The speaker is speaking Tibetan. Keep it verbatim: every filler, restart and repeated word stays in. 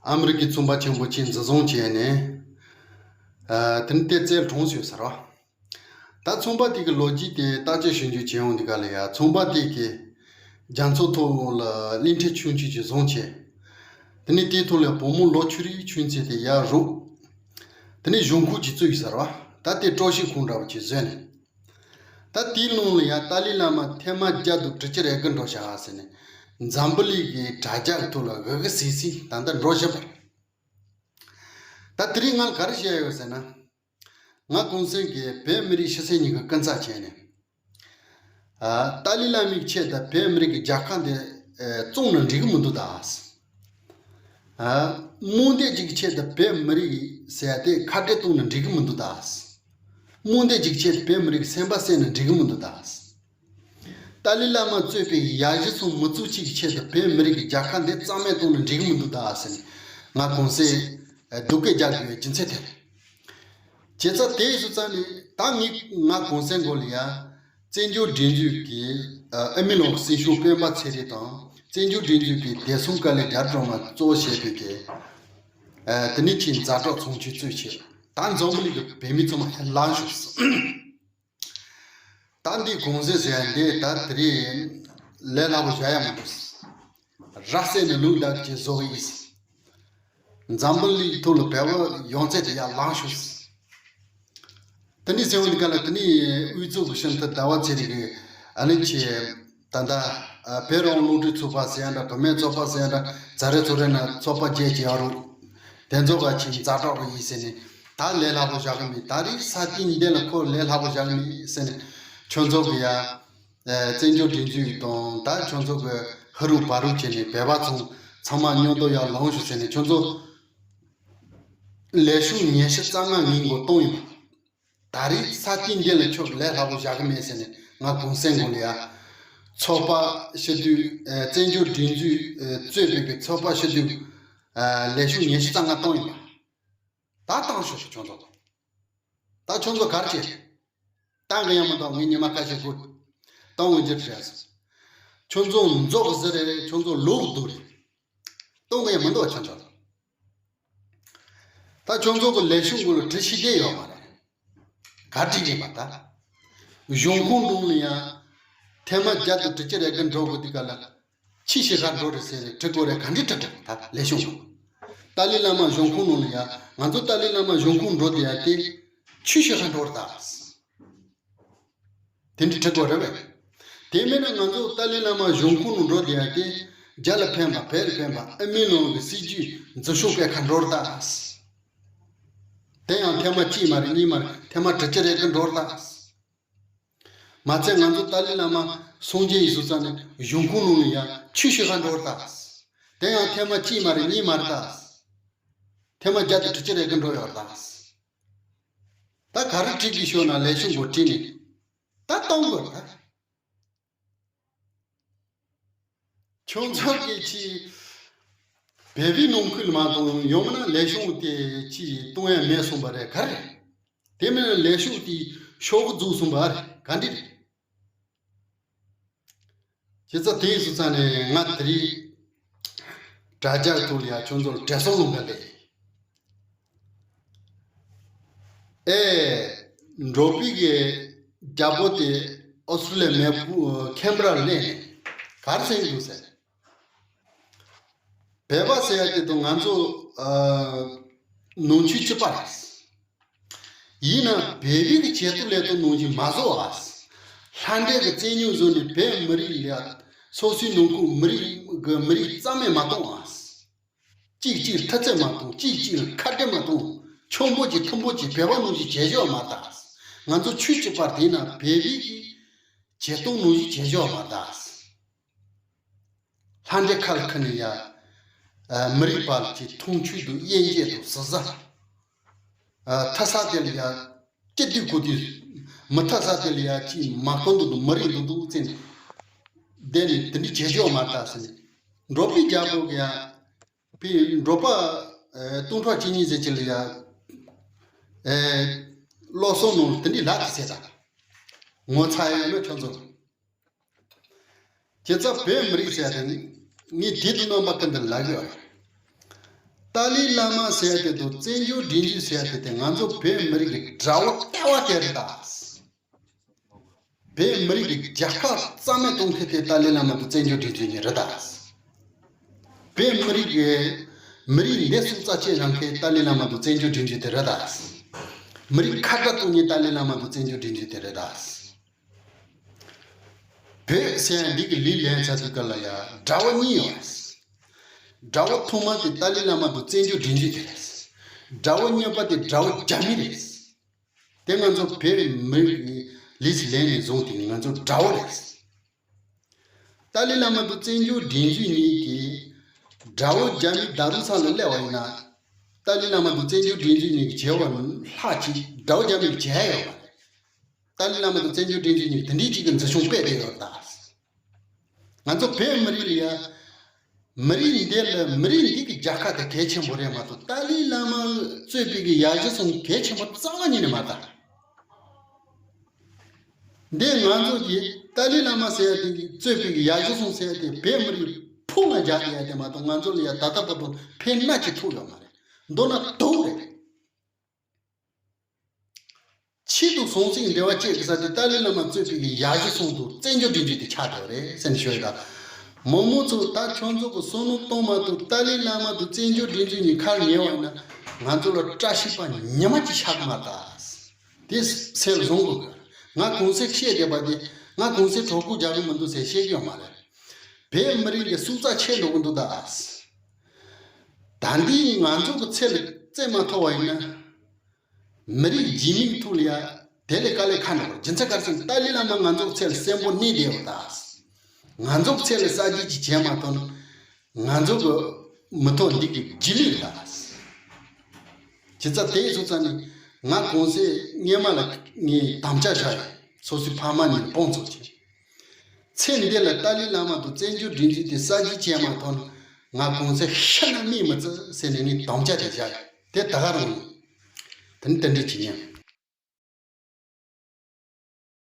ཨ་མི་རི་ཀའི་ཚོང་པ་ཆེན་པོ་ཅིག་འཛིན་བཟུང་བྱས་ནས། ཨ། དེ་ནས་དེ་རྩར་གྲོངས་སོང་ཟེར་བ། ད་ཚོང་པ་དེ་གི་ལོ་རྒྱུས་དེ་བརྟག་དཔྱད་ཞིབ་འཇུག་བྱེད་ཡོང་དུས་ག་ལ་ཡ། ཚོང་པ་དེ་གིས་རྒྱ་མཚོ་ཐོག་ལ་གླིང་ཕྲན་ཆུང་ཆུང་ཅིག་བཟུང་བྱས། དེ་ནས་དེའི་ཐོག་ལ་བུ་མོ་ལོ་ཆུང་རིགས་ཆུང་ཚད་དེ་ཡར་རུབ། དེ་ནས་གཞུང་ཁོག་ཅིག་བཙུགས་ཟེར་བ། ད་དེ་སྤྲོ་ཤིང་ཁུང་འདྲ་བོ་ཅིག་བཟོས་ནས། ད་དེའི་ནང་ལ་ཡང་ཏཱ་ལའི་བླ་མ་ཐེངས་མ་བརྒྱད་དུ་དྲི་ཆུ་རེ་གི་འགྲོ་བྱ་ཟེར་ནས། འཛམ་བུ་གླིང་གི་དྲ་རྒྱ་གི་ཐོག་ལ་འུ་གི་སིག་སིག་ད་ལྟ་འགྲོ་བཞིན་པ་རེད། ད་དེ་རིང་ང་ག་རེ་བཤད་ཡོད་ཟེར་ན། ང་གོང་སེང་གིས་བོད་མི་རིགས་ཤི་གསོན་གཉིས་ཀྱི་སྐུ་ཚབ་བྱས་ནས། ཨ། ཏཱ་ལའི་བླ་མའི་ཆེད་དུ་བོད་མི་རིགས་ཀྱི་རྒྱལ་ཁ་འདི་བཙོངས་ན་འགྲིག་གི་མི་འདུག་ད། ཨ། རྨོངས་དད་ཅིག་གི་ཆེད་དུ་བོད་མི་རིགས་ཟེར་ཡ་དེ་ཁ་བྲལ་གཏོང་ན་འགྲིག་གི་མི་འདུག་ད། རྨོངས་དད་ཅིག་གི་ཆེད་དུ་བོད་མི་རིགས་སེམས་པ་བསད་ན་འགྲིག་གི་མི་འདུག་ད། ཏཱ་ལའི་བླ་མ་གཙོས་པའི་ཡ་གཞི་ཚོ་མི་ཚོགས་གཅིག་གི་ཆེད་དུ་བོད་མི་རིགས་ཀྱི་རྒྱལ་ཁ་འདི་རྩ་མེད་གཏོང་ན་འགྲིག་གི་མི་འདུག་ད་ཟེར་ནས་ང་གོང་སེང་སྡུག་སྐད་རྒྱག་དགོས་པའི་རྒྱུ་མཚན་དེ་རེད། བྱས་ཙང་དེ་སོང་ཙང་ནི་ད་ངས་ང་གོང་སེང་མགོ་ལ་ཡ། བཙན་བྱོལ་སྒྲིག་འཛུགས་ཀྱི་ཨ་ཨ་མི་ལོག་སྲིད་སྐྱོང་སྤེན་པ་ཚེ་རིང་དང་། བཙན་བྱོལ་སྒྲིག་འཛུགས་ཀྱི་བདེ་སྲུང་བཀའ་བློན་རྒྱ་རི་སྒྲོལ་མ་གཙོ་བྱས་པའི་གི། ཨ། དེ་ནས་ཁྱེད་ཛ་དྲག་ཚོགས་ཆུང་གཙོས་བྱས། ད་འཛམ་བུ་གླིང་གི་བོད་མི་ཚང་མ་ཧེ་ལངས་ཤོག། ད་འདི་གོང་ཟེར་ཟེར་ཡ་འདི་ད་དེ་རིང་ལས་སླ་པོ་བྱ་ཡ་མི་འདུག། ར་བསད་ནས་ལུག་བདག་གི་བཟོ་གི་ཡིན། འཛམ་བུ་གླིང་ཐོག་ལ་བོད་པ་ཡོངས་རྫོགས་དེ་ཡར་ལངས་ཤོག། དེ་ནས་ཟེར་བ་འདི་ག་ལ། དེ་ནས་དབུས་གཙང་གི་ཕྱི་མཐའ་ཟླ་བ་ཚེ་རིང་གི་ཨ་ནི་ཆེ། ད་ལྟ་ཨ་བོད་རང་དབང་རླུང་འཕྲིན་ཚོགས་པ་ཟེར་ཡ་འདྲ། བུད་མེད་ཚོགས་པ་ཟེར་ཡ་འདྲ། ཛ་རེ་ཚོ་རེ་ན་ཚོགས་པ་བརྒྱད་ཅིག་ཡོད་རུང་། དེ་ཚོ་ག་ཅིག་ཛ་དྲག་གི་ཡིན་ཟེར་ནས། ད་ལས་སླ་པོ་བཞག་གི་མེད། ད་རེས་ས་སྟེང་འདི་ལ་ཁོ་ལས་སླ་པོ་བཞག་གི་མེད་ཟེར་ནས། ཁྱོད་ཚོ་གི་ཡ། ཨ། བཙན་བྱོལ་སྒྲིག་འཛུགས་དང་ད་ཁྱོད་ཚོ་གི་ཧ་རུ་བ་རུ་བྱས་ནས་བོད་པ་ཚང་ཚང་མ་མཉམ་དུ་ཡར་ལངས་ཤོག་ཟེར་ནས། ཁྱོད་ཚོ་ལས་ཤུགས་ཉི་ཤུ་རྩ་ལྔ་ངའི་མགོ་གཏོང་ཡིན་པ། ད་རེས་ས་སྟེང་འདི་ལ་ཁྱོད་ལས་སླ་པོ་བཞག་གི་མེད་ཟེར་ནས་ང་གོང་སེང་མགོ་ལ་ཡ། ཚོགས་པ་སྤྱི་འཐུས། ཨ། བཙན་བྱོལ་སྒྲིག་འཛུགས་ཨ་གཙོས་པའི་གི་ཚོགས་པ་སྤྱི་འཐུས། ཨ། ལས་ཤུགས་ཉི་ཤུ་རྩ་ལྔ་གཏོང་ཡིན་པ། ད་བཏང་ཤོག་ཁྱོད་ཚོ། ད་ཁྱོད་ཚོ་ག་རེ་བྱེད། བཏང་གི་ཡང་མི་འདུག། ངས་ཉི་མ་ཁ་ཤས་སྒུག། གཏོང་གི་འཇུག་བྱས་སོང་། ཁྱོད་ཚོ་མཛོག་གི་ཟེར་རེད། ཁྱོད་ཚོ་ལོག་འདུག་རེད། གཏོང་གི་ཡང་མི་འདུག་བ་ཁྱོད་ཚོ། ད་ཁྱོད་ཚོ་གི་ལས་ཤུགས་ཀུན་ལ་དྲི་ཤེས་བསྡད་ཡོད་མ་རེད། ག་དྲི་གི་མ་ད། གཞུང་ཁོངས་ནང་ལ་ཡང་ཐེངས་མ་བརྒྱད་དུ་དྲི་ཆུ་རེ་གི་འགྲོ་དགོས་དུས་ག་ལ། ཁྱི་ཤི་ཁ་འགྲོ་རེད་ཟེར་ནས་དྲི་དགོས་རེད། ག་འདྲི་དྲི་དྲི་ད་ལས་ཤུགས་ནང་། ཏཱ་ལའི་བླ་མ་གཞུང་ཁོངས་ནང་ལ་ཡང་ང་ཚོ་ཏཱ་ལའི་བླ་མ་གཞུང་ཁོངས་འགྲོ་དེ་ཡང་དེ་ཁྱི་ཤི་ཁ་འགྲོ་རེད་ད། དེ་འདྲི་དྲི་དགོས་རེད་པས། དེ་མིན་ན་ང་ཚོ་ཏཱ་ལའི་བླ་མ་གཞུང་ཁོངས་ནང་འགྲོ་དེ་ཡང་དེ་རྒྱ་ལ་ཕན་པ་བོད་ལ་ཕན་པ་ཨ་མི་ལོང་གི་སྲིད་ཇུས་འཛིན་ཤོག་པའི་ཁ་འགྲོ་རེད་ད། དེ་ཡང་ཐེངས་མ་གཅིག་མ་རེད། གཉིས་མ་རེད། ཐེངས་མ་དྲི་ཆུ་རེ་གི་འགྲོ་རེད་ད། མ་ཚད་ང་ཚོ་ཏཱ་ལའི་བླ་མ་སངས་རྒྱས་ཡིན་སོང་ཙང་ནས་གཞུང་ཁོངས་ནང་ལ་ཡང་ཆུ་ཤི་ཁ་འགྲོ་རེད་ད། དེ་ཡང་ཐེངས་མ་གཅིག་མ་རེད། གཉིས་མ་རེད་ད། ཐེངས་མ་བརྒྱད་དུ་དྲི་ཆུ་རེ་གི་འགྲོ་ཡོད་རེད་ད། ད་ག་རེ་དྲི་གི་ཤོད་ན་ལས་ཤུགས་མགོ་དྲི་ནས་ད་གཏོང་དགོས་རེད་ད། ཁྱོད་ཚོ་གིས་ཅིག་བོད་པའི་ནང་ཁུལ་མ་གཏོང་། ཡང་མིན་ན་ལས་ཤུགས་དེ་ཅིག་གཏོང་ཡ་མེད་སོང་པ་རེད། ག་རེ་རེད། དེ་མིན་ན་ལས་ཤུགས་དེ་ཤོག་གུ་རྫོགས་སོང་པ་རེད། ག་འདྲ་རེད། བྱས་ཙང་དེ་སོང་ཙང་ནས་ང་དེ་རིང་དྲ་རྒྱ་ཐོག་ལ་ཡ་ཁྱོད་ཚོར་དྲི་བསུང་ལུང་ག་ལས། ཨེ། འབྲོག་པའི་གི་རྒྱལ་པོ་དེ་ཨོ་སི་ཀྲི་ལི་ཡའི་མེས་པོ་ཁེན་བྷ་ར་ལ་སླེབས་ནས་ག་རེ་ཟེར་གི་འདུག་ཟེར། བོད་པ་ཟེར་ཡ་དེ་དང་ང་ཚོ་ཨ་ནང་ཆོས་གཅིག་པ་རེད། ཡིན་ན་བོད་རིགས་ཀྱི་བྱེད་སྟངས་ལས་དོན་ནང་བཞིན་མ་བཟོ་བ། ལྷ་འདྲེ་གི་བཙན་ཉམས་བཟོས་ནས་བོད་མི་རིགས་ལ་སོ་སོའི་ནང་ཁུལ་མི་རིགས་ཀྱི་མི་རིགས་རྩ་མེད་མ་གཏོང་བ། གཅིག་གཅིག་ལ་མཐུ་རྩལ་མ་གཏོང་། གཅིག་གཅིག་ལ་ཁ་བྲལ་མ་གཏོང་། ཆོམ་པོ་གཅིག་ཐུམ་པོ་གཅིག་བོད་པ་ནང་བཞིན་བྱེད་ཤོག་མ་ད། ང་ཚོ་ཆོས་གཅིག་པ་དེ་ན་བོད་རིགས་ཀྱི་བྱེད་སྟངས་ནང་བཞིན་བྱེད་ཤོག་མ་ད། ལྷ་འདྲེ་ཁ་ལ་ཁུར་ནས་ཡ། ཨ། མི་རིགས་བར་གྱི་མཐོང་ཆུང་དང་དབྱེ་འབྱེད་དང་ཟུར་ཟ། ཨ། མཐུ་ས་དེ་ལ་ཡ་སྐྱིད་སྡུག་གོ་དུས། མི་མཐུ་ས་དེ་ལ་ཡ་ཅིག་མ་གོ་འདུག་འདུག་མི་རིགས་འདུག་འདུག་བཙན་བསྡད་ནས་དེ་འདྲ་བྱེད་ཆོག་མ་རེད་ད་ཟེར་ནས། འབྲོག་པའི་རྒྱལ་པོ་གི་ཡ། བོད་འབྲོག་པ། ཨ། སྟོང་ཕྲག་གཅིག་གཉིས་ཟེར་ཅིག་ལ་ཡ། ཨ། བློ་སོང་ནང་དེ་འདྲའི་ལབ་ཀྱི་ཟེར་ད། ངོ་ཚ་ཡ་ཡོད་ན་ཁྱོད་ཚོ། བྱས་ཙང་བོད་མི་རིགས་ཟེར་ཡ་དེ་ནི་ངས་དུས་དང་རྣམ་པ་ཀུན་ཏུ་ལབ་ཀྱི་ཡོད་རེད། ཏཱ་ལའི་བླ་མ་ཟེར་ཡ་དེ་དང་བཙན་བྱོལ་སྒྲིག་འཛུགས་ཟེར་ཡ་དེ་དེ་ང་ཚོ་བོད་མི་རིགས་ཀྱི་དགྲ་བོ་ལྟ་བ་དེ་རེད་ད། བོད་མི་རིགས་ཀྱི་རྒྱལ་ཁབ་རྩ་མེད་གཏོང་མཁན་དེ་ཏཱ་ལའི་བླ་མ་དང་བཙན་བྱོལ་སྒྲིག་འཛུགས་གཉིས་རེད་ད། བོད་མི་རིགས་ཀྱི་མི་རིགས་འདི་སྲོག་རྩ་གཅོད་བྱེད་མཁན་ཏཱ་ལའི་བླ་མ་དང་བཙན་བྱོལ་སྒྲིག་འཛུགས་དེ་རེད་ད། མི་རིགས་ཁ་བྲལ་གཏོང་མཁན་ཏཱ་ལའི་བླ་མ་དང་བཙན་བྱོལ་སྒྲིག་འཛུགས་དེ་རེད་ད། བོད་ཟེར་ཡ་འདི་གི་ལུས་ལེན་ཚར་དུས་སྐབས་ལ་ཡ་དགྲ་བོ་གཉིས་ཡོད་རེད། དགྲ་བོ་ཐོག་མ་དེ་ཏཱ་ལའི་བླ་མ་དང་བཙན་བྱོལ་སྒྲིག་འཛུགས་དེ་རེད། དགྲ་བོ་གཉིས་པ་དེ་དགྲ་བོ་རྒྱ་མི་རེད། དེ་ང་ཚོ་བོད་མི་རིགས་ཀྱི་ལུས་ལེན་ནས་བཟུང་དེ་ང་ཚོ་དགྲ་བོ་རེད། ཏཱ་ལའི་བླ་མ་དང་བཙན་བྱོལ་སྒྲིག་འཛུགས་གཉིས་ཀྱི་དགྲ་བོ་རྒྱ་མི་ད་རུང་ས་ལ་སླེབས་པ་ཡིན་ན། ཏཱ་ལའི་བླ་མ་དང་བཙན་བྱོལ་སྒྲིག་འཛུགས་གཉིས་ཀྱི་བྱེད་པ་ལྷག་ཅིག་དགྲ་བོ་རྒྱ་མི་གིས་བྱེད་ཡ་ཡོད་མ་རེད། ཏཱ་ལའི་བླ་མ་དང་བཙན་བྱོལ་སྒྲིག་འཛུགས་གཉིས་དེ་འདྲའི་ཅིག་གི་འཛིན་སྐྱོང་སྤེལ་བསྡད་ཡོད་རེད་ད། ང་ཚོ་བོད་མི་རིགས་ལ་ཡ། མི་རིགས་འདི་ལ་མི་རིགས་འདི་གི་རྒྱལ་ཁ་དེ་གལ་ཆེན་པོ་རེད་མ་གཏོགས་ཏཱ་ལའི་བླ་མ་གཙོས་པའི་གི་ཡར་ཞུ་སོང་གལ་ཆེན་པོ་རྩ་བ་ཉིད་ནས་མ་རེད་ད། འདི་ང་ཚོ་གི་ཏཱ་ལའི་བླ་མ་ཟེར་ཡ་དེ་གི་གཙོས་པའི་གི་ཡར་ཞུ་སོང་ཟེར་ཡ་དེ་བོད་མི་རིགས་ཕུང་ལ་རྒྱག་བསྡད་ཡ་དེ་མ་གཏོགས་ང་ཚོ་ལ་ཡ་ད་ལྟ་བར་དུ་ཕན་སྣ་གཅིག་ཐོགས་ཡོད་མ་རེད། མདོར་ན་དུག་རེད། ཆེད་དུ་ཟང་ཟིང་འབྲེལ་བ་བཅད་དགོས་ས་དེ་ཏཱ་ལའི་བླ་མ་གཙོས་པའི་གི་ཡར་ཞུ་སོང་དུ་བཙན་བྱོལ་སྒྲིག་འཛུགས་དེ་ཆགས་བསྡད་པ་རེད་ཟེར་ནས་ཞུ་ཡ་ད། མང་མང་ཚོ་ད་ཁྱོད་ཚོ་གི་བསམ་བློ་གཏོང་མ་ཐུབ། ཏཱ་ལའི་བླ་མ་དང་བཙན་བྱོལ་སྒྲིག་འཛུགས་གཉིས་ཁ་ཉེ་བ་ཡིན་ན་ང་ཚོ་ལ་བཀྲ་ཤིས་པ་ཉི་མ་གཅིག་ཆགས་མ་ད། དེ་སེམས་ལ་བཟུང་དགོས་གི། ང་གོང་ས་བཤད་བསྡད་པ་དེ་ང་གོང་ས་གྲོགས་པོ་རྒྱག་གི་མི་འདུག་ཟེར་བཤད་ཀྱི་ཡོད་མ་རེད། བོད་མི་རིགས་ཀྱི་སྲོག་རྩ་ཆད་འགྲོ་གི་འདུག་ད། ད་འདི་ང་ཚོ་གི་ཚེ་ལ་རྩེ་མ་ཐོག་པ་ཡིན་ན། མི་རིགས་རྒྱུས་མེད་ཐོག་ལ་ཡ་དེ་ལས་དཀའ་ལས་ཁག་འགྲོ་བར་རྒྱུ་མཚན་ག་རེ་ཟེར་ན་ཏཱ་ལའི་བླ་མ་ང་ཚོ་ཚེ་ལ་གསོན་པོ་གནས་བསྡད་ཡོད་ད། ང་ཚོ་ཚེ་ལ་གསར་བརྗེ་ཅིག་བྱས་མ་ཐུབ་ན་ང་ཚོ་གི་མི་ཐོག་འདི་གི་རྗེས་ལུས་ད། བྱས་ཙང་དེ་སོང་ཙང་ནི་ང་གོང་ས་སྔས་མ་ལ་ངས་དམ་བཅའ་བཞག་ཡོད། སོ་སོའི་ཕ་མ་གཉིས་ལ་དཔང་བཙུགས་བྱས། ཚེ་འདི་ལ་ཏཱ་ལའི་བླ་མ་དང་བཙན་བྱོལ་སྒྲིག་འཛུགས་དེ་གསར་བརྗེ་བྱས་མ་ཐུབ་ན་ང་གོང་ས་ཤི་ན་སྨྲས་མི་བརྩི་ཟེར་ནས་ངས་དམ་བཅའ་དེ་བཞག་ཡོད། དེ་ད་ག་རང་ཡིན། དེ་ནི་དེ་འདྲ་བྱེད་ཉན།